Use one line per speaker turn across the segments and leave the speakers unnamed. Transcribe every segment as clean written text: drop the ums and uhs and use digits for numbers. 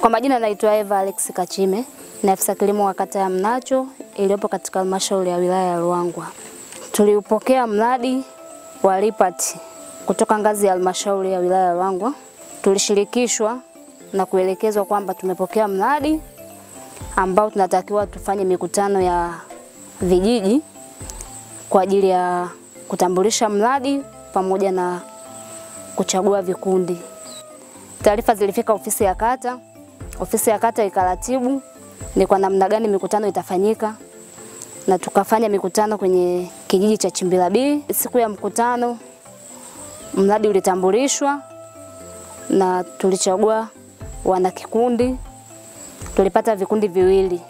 Kwa majina naitwa Eva Alex Kachime, ni afisa kilimo wa kata ya Mnacho iliyopo katika halmashauri ya wilaya ya Ruangwa. Tuliupokea mradi wa LIPART kutoka ngazi ya halmashauri ya wilaya ya Ruangwa. Tulishirikishwa na kuelekezwa kwamba tumepokea mradi ambao tunatakiwa tufanye mikutano ya vijiji kwa ajili ya kutambulisha mradi pamoja na kuchagua vikundi. Taarifa zilifika ofisi ya kata. Ofisi ya kata ikaratibu ni kwa namna gani mikutano itafanyika, na tukafanya mikutano kwenye kijiji cha Chimbila B. Siku ya mkutano mradi ulitambulishwa na tulichagua wanakikundi. Tulipata vikundi viwili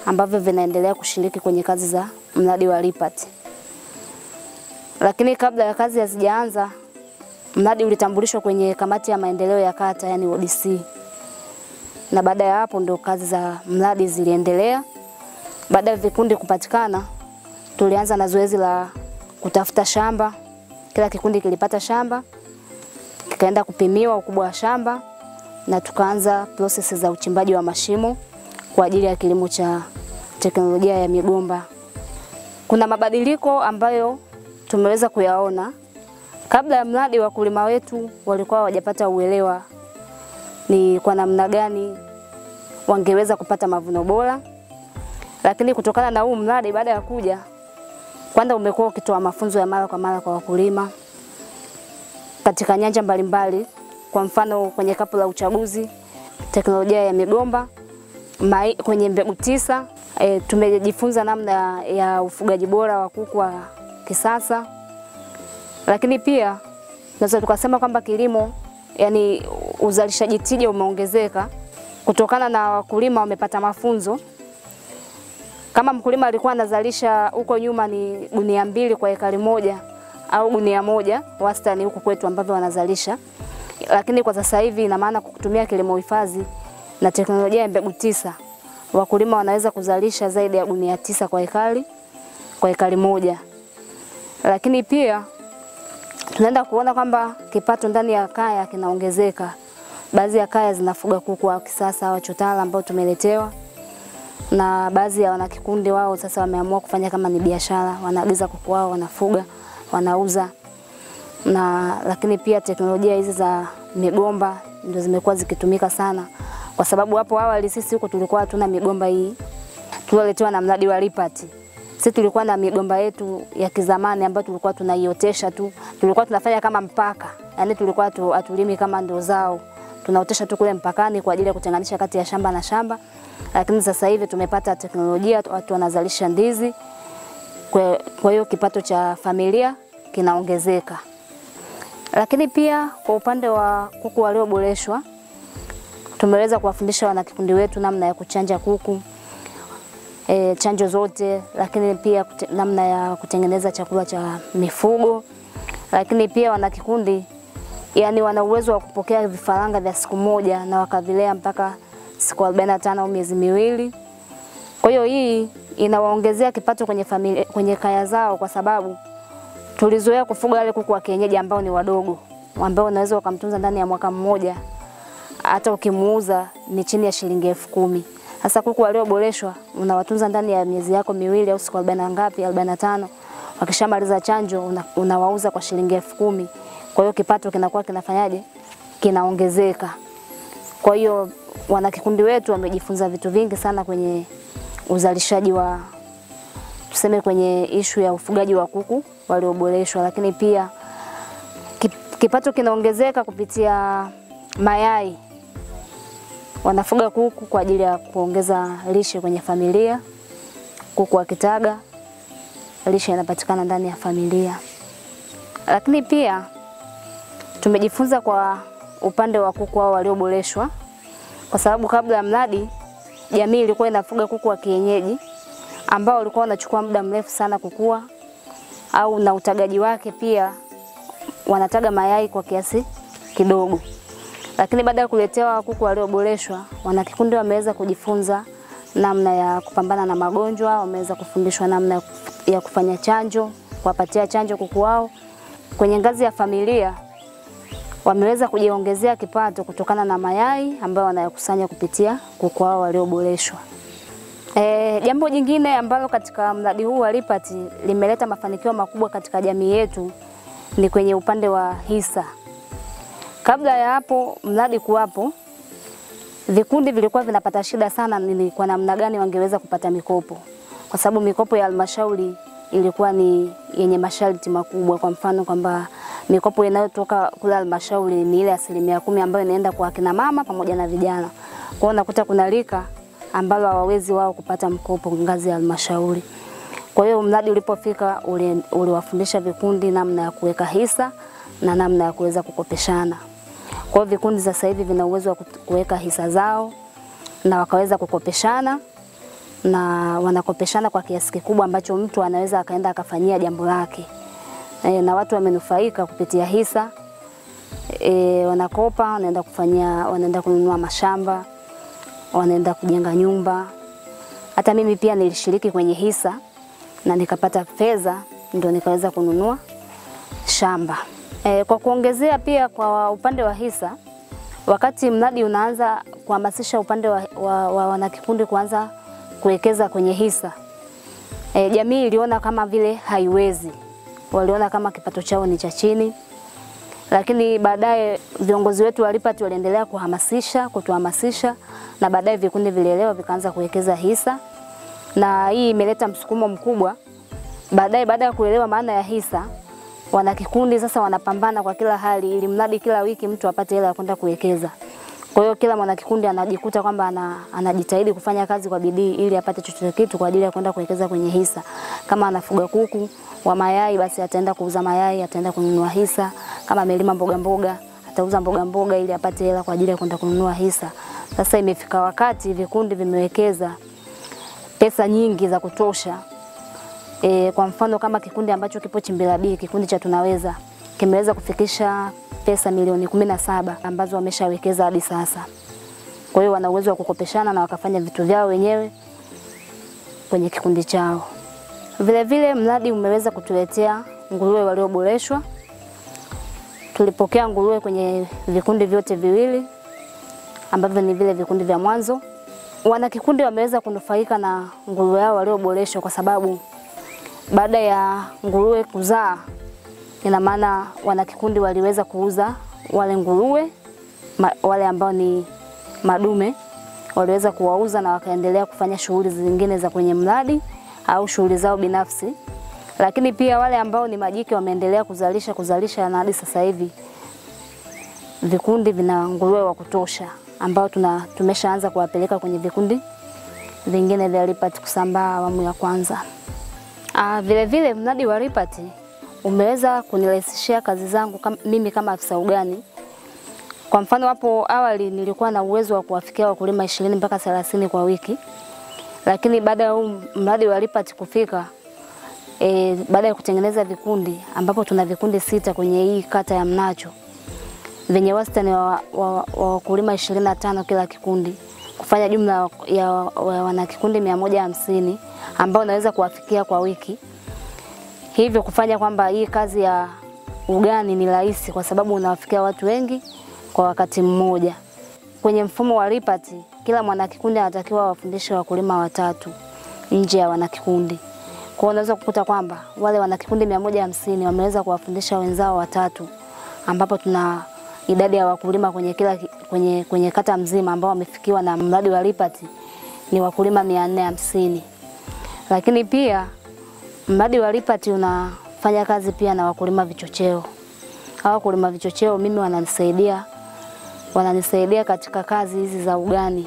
ambavyo vinaendelea kushiriki kwenye kazi za mradi wa LIPART. Lakini kabla ya kazi hazijaanza, mradi ulitambulishwa kwenye kamati ya maendeleo ya kata, yani ODC. Na baada ya hapo ndio kazi za mradi ziliendelea. Baada ya vikundi kupatikana, tulianza na zoezi la kutafuta shamba. Kila kikundi kilipata shamba, kikaenda kupimiwa ukubwa wa shamba, na tukaanza process za uchimbaji wa mashimo kwa ajili ya kilimo cha teknolojia ya migomba. Kuna mabadiliko ambayo tumeweza kuyaona. Kabla ya mradi, wakulima wetu walikuwa hawajapata uelewa ni kwa namna gani wangeweza kupata mavuno bora. Lakini kutokana na huu mradi, baada ya kuja, kwanza umekuwa ukitoa mafunzo ya mara kwa mara kwa wakulima katika nyanja mbalimbali. Kwa mfano kwenye kapu la uchaguzi, teknolojia ya migomba, kwenye mbegu 9, tumejifunza namna ya ufugaji bora wa kuku wa kisasa. Lakini pia tunaweza tukasema kwamba kilimo, yani uzalishaji tija umeongezeka kutokana na wakulima wamepata mafunzo. Kama mkulima alikuwa anazalisha huko nyuma ni gunia 2 kwa ekari 1 au gunia 1 wastani huku kwetu ambavyo wanazalisha, lakini kwa sasa hivi ina maana kutumia kilimo hifadhi na teknolojia ya mbegu 9, wakulima wanaweza kuzalisha zaidi ya gunia 9 kwa ekari 1. Lakini pia tunaenda kuona kwamba kipato ndani ya kaya kinaongezeka. Baadhi ya kaya zinafuga kuku wa kisasa wa chotara ambao tumeletewa, na baadhi ya wanakikundi wao sasa wameamua kufanya kama ni biashara, wanaagiza kuku wao, wanafuga, wanauza. Na lakini pia teknolojia hizi za migomba ndio zimekuwa zikitumika sana, kwa sababu hapo awali sisi huko tulikuwa hatuna migomba hii tulioletewa na mradi wa LIPART. Sisi tulikuwa na migomba yetu ya kizamani ambayo tulikuwa tunaiotesha tu, tulikuwa tunafanya kama mpaka, yani tulikuwa hatulimi kama ndio zao, tunaotesha tu kule mpakani kwa ajili ya kutenganisha kati ya shamba na shamba. Lakini sasa hivi tumepata teknolojia, watu wanazalisha ndizi, kwa hiyo kipato cha familia kinaongezeka. Lakini pia kwa upande wa kuku walioboreshwa, tumeweza kuwafundisha wanakikundi wetu namna ya kuchanja kuku, chanjo zote, lakini pia namna ya kutengeneza chakula cha mifugo. Lakini pia wanakikundi yani wana uwezo wa kupokea vifaranga vya siku 1 na wakavilea mpaka siku 45 au miezi 2. Kwa hiyo hii inawaongezea kipato kwenye familia, kwenye kaya zao, kwa sababu tulizoea kufuga wale kuku wa kienyeji ambao ni wadogo, ambao unaweza ukamtunza ndani ya mwaka mmoja, hata ukimuuza ni chini ya shilingi 10,000. Sasa kuku walioboreshwa unawatunza ndani ya miezi yako 2 au siku 40 ngapi, 45. Wakishamaliza chanjo unawauza kwa shilingi 10,000. Kwa hiyo kipato kinakuwa kinafanyaje? Kinaongezeka. Kwa hiyo wanakikundi wetu wamejifunza vitu vingi sana kwenye uzalishaji wa, tuseme kwenye ishu ya ufugaji wa kuku walioboreshwa. Lakini pia kipato kinaongezeka kupitia mayai. Wanafuga kuku kwa ajili ya kuongeza lishe kwenye familia. Kuku wa kitaga, lishe inapatikana ndani ya familia. Lakini pia tumejifunza kwa upande wa kuku wao walioboreshwa, kwa sababu kabla ya mradi jamii ilikuwa inafuga kuku wa kienyeji ambao walikuwa wanachukua muda mrefu sana kukua, au na utagaji wake pia wanataga mayai kwa kiasi kidogo. Lakini baada ya kuletewa kuku walioboreshwa, wanakikundi wameweza kujifunza namna ya kupambana na magonjwa, wameweza kufundishwa namna ya kufanya chanjo, kuwapatia chanjo kuku wao. Kwenye ngazi ya familia, Wameweza kujiongezea kipato kutokana na mayai ambayo wanayakusanya kupitia kuku wao walioboreshwa. Jambo jingine ambalo katika mradi huu wa LIPART limeleta mafanikio makubwa katika jamii yetu ni kwenye upande wa hisa. Kabla ya hapo mradi kuwapo, vikundi vilikuwa vinapata shida sana ni kwa namna gani wangeweza kupata mikopo. Kwa sababu mikopo ya halmashauri ilikuwa ni yenye masharti makubwa. Kwa mfano kwamba mikopo inayotoka kule halmashauri ni ile 10% ambayo inaenda kwa kina mama pamoja na vijana. Kwa hiyo unakuta kuna rika ambalo hawawezi wao kupata mkopo ngazi ya halmashauri. Kwa hiyo mradi ulipofika uliwafundisha vikundi namna ya kuweka hisa na namna ya kuweza kukopeshana. Kwa hiyo vikundi sasa hivi vina uwezo wa kuweka hisa zao na wakaweza kukopeshana, na wanakopeshana kwa kiasi kikubwa ambacho mtu anaweza akaenda akafanyia jambo lake. Na watu wamenufaika kupitia hisa. Wanakopa, wanaenda kufanyia, wanaenda kununua mashamba, wanaenda kujenga nyumba. Hata mimi pia nilishiriki kwenye hisa na nikapata fedha ndio nikaweza kununua shamba. Kwa kuongezea pia kwa upande wa hisa, wakati mradi unaanza kuhamasisha upande wa wanakikundi kuanza kuwekeza kwenye hisa, jamii iliona kama vile haiwezi. Waliona kama kipato chao ni cha chini. Lakini baadaye viongozi wetu wa LIPART waliendelea kuhamasisha, kutuhamasisha, na baadaye vikundi vilielewa vikaanza kuwekeza hisa. Na hii imeleta msukumo mkubwa. Baadaye baada ya kuelewa maana ya hisa, wanakikundi sasa wanapambana kwa kila hali ili mradi kila wiki mtu apate hela ya kwenda kuwekeza. Kwa hiyo kila mwanakikundi anajikuta kwamba anajitahidi kufanya kazi kwa bidii ili apate chochote kitu kwa ajili ya kwenda kuwekeza kwenye hisa. Kama anafuga kuku wa mayai, basi ataenda kuuza mayai, ataenda kununua hisa. Kama amelima mboga mboga, atauza mboga mboga ili apate hela kwa ajili ya kwenda kununua hisa. Sasa imefika wakati vikundi vimewekeza pesa nyingi za kutosha. Kwa mfano kama kikundi ambacho kipo Chimbela B, kikundi cha Tunaweza, kimeweza kufikisha pesa milioni 17 ambazo wameshawekeza hadi sasa. Kwa hiyo wana uwezo wa kukopeshana na wakafanya vitu vyao wenyewe kwenye kikundi chao. Vile vile mradi umeweza kutuletea nguruwe walioboreshwa. Tulipokea nguruwe kwenye vikundi vyote viwili ambavyo ni vile vikundi vya mwanzo. Wanakikundi wameweza kunufaika na nguruwe hao walioboreshwa kwa sababu baada ya nguruwe kuzaa, ina maana wanakikundi waliweza kuuza wale nguruwe, wale ambao ni madume, waliweza kuwauza na wakaendelea kufanya shughuli zingine za kwenye mradi au shughuli zao binafsi. Lakini pia wale ambao ni majike wameendelea kuzalisha na hadi sasa hivi vikundi vina nguruwe wa kutosha ambao tumeshaanza kuwapeleka kwenye vikundi vingine vya LIPART kusambaa awamu ya kwanza. Vile vile mradi wa LIPART umeweza kunirahisishia kazi zangu mimi kama afisa ugani. Kwa mfano hapo awali nilikuwa na uwezo wa kuwafikia wakulima 20 mpaka 30 kwa wiki. Lakini baada ya mradi wa LIPART kufika, baada ya kutengeneza vikundi ambapo tuna vikundi 6 kwenye hii kata ya Mnacho venye wastani wa wakulima 25 kila kikundi, kufanya jumla ya wanakikundi 150 ambao naweza kuwafikia kwa wiki. Hivyo kufanya kwamba hii kazi ya ugani ni rahisi kwa sababu unawafikia watu wengi kwa wakati mmoja. Kwenye mfumo wa LIPART kila mwanakikundi anatakiwa wafundishe wakulima 3 nje ya wanakikundi. Kwa hiyo unaweza kukuta kwamba wale wanakikundi 150 wameweza kuwafundisha wenzao 3, ambapo tuna idadi ya wakulima kwenye kila kwenye kata mzima ambao wamefikiwa na mradi wa LIPART ni wakulima 450. Lakini pia mradi wa LIPART unafanya kazi pia na wakulima vichocheo. Hawa wakulima vichocheo mimi wananisaidia katika kazi hizi za ugani.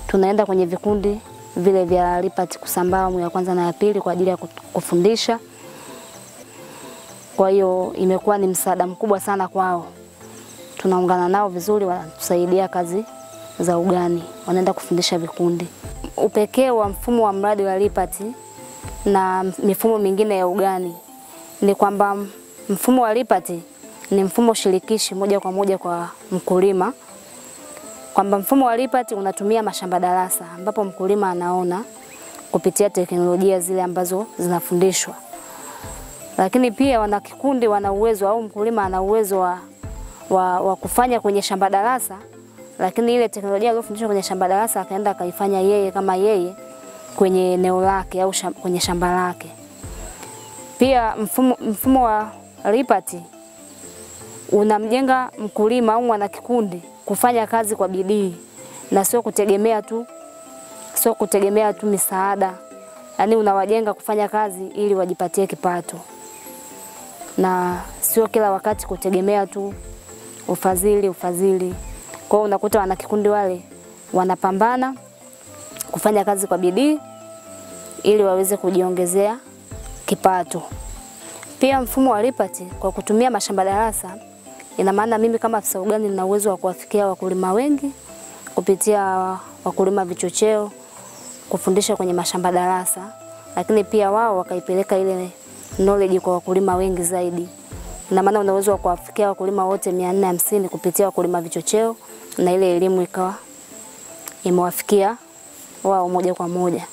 Tunaenda kwenye vikundi vile vya LIPART kusambaa awamu ya kwanza na ya pili kwa ajili ya kufundisha. Kwa hiyo imekuwa ni msaada mkubwa sana kwao. Tunaungana nao vizuri, wanatusaidia kazi za ugani, wanaenda kufundisha vikundi. Upekee wa mfumo wa mradi wa LIPART na mifumo mingine ya ugani ni kwamba mfumo wa LIPART ni mfumo shirikishi moja kwa moja kwa mkulima. Kwamba mfumo wa LIPART unatumia mashamba darasa ambapo mkulima anaona kupitia teknolojia zile ambazo zinafundishwa. Lakini pia wanakikundi wana uwezo au mkulima ana uwezo wa wa kufanya kwenye shamba darasa, lakini ile teknolojia aliyofundishwa kwenye shamba darasa akaenda akaifanya yeye kama yeye kwenye eneo lake au kwenye shamba lake. Pia mfumo wa RIPAT unamjenga mkulima au mwanakikundi kufanya kazi kwa bidii na sio kutegemea tu misaada. Yaani unawajenga kufanya kazi ili wajipatie kipato na sio kila wakati kutegemea tu ufadhili. Kwa hiyo unakuta wanakikundi wale wanapambana kufanya kazi kwa bidii ili waweze kujiongezea kipato. Pia mfumo wa RIPAT kwa kutumia mashamba darasa, ina maana mimi kama afisa ugani nina uwezo wa kuwafikia wakulima wengi kupitia wakulima vichocheo, kufundisha kwenye mashamba darasa, lakini pia wao wakaipeleka ile knowledge kwa wakulima wengi zaidi. Ina maana una uwezo wa kuwafikia wakulima wote 450 kupitia wakulima vichocheo, na ile elimu ikawa imewafikia wao moja kwa moja.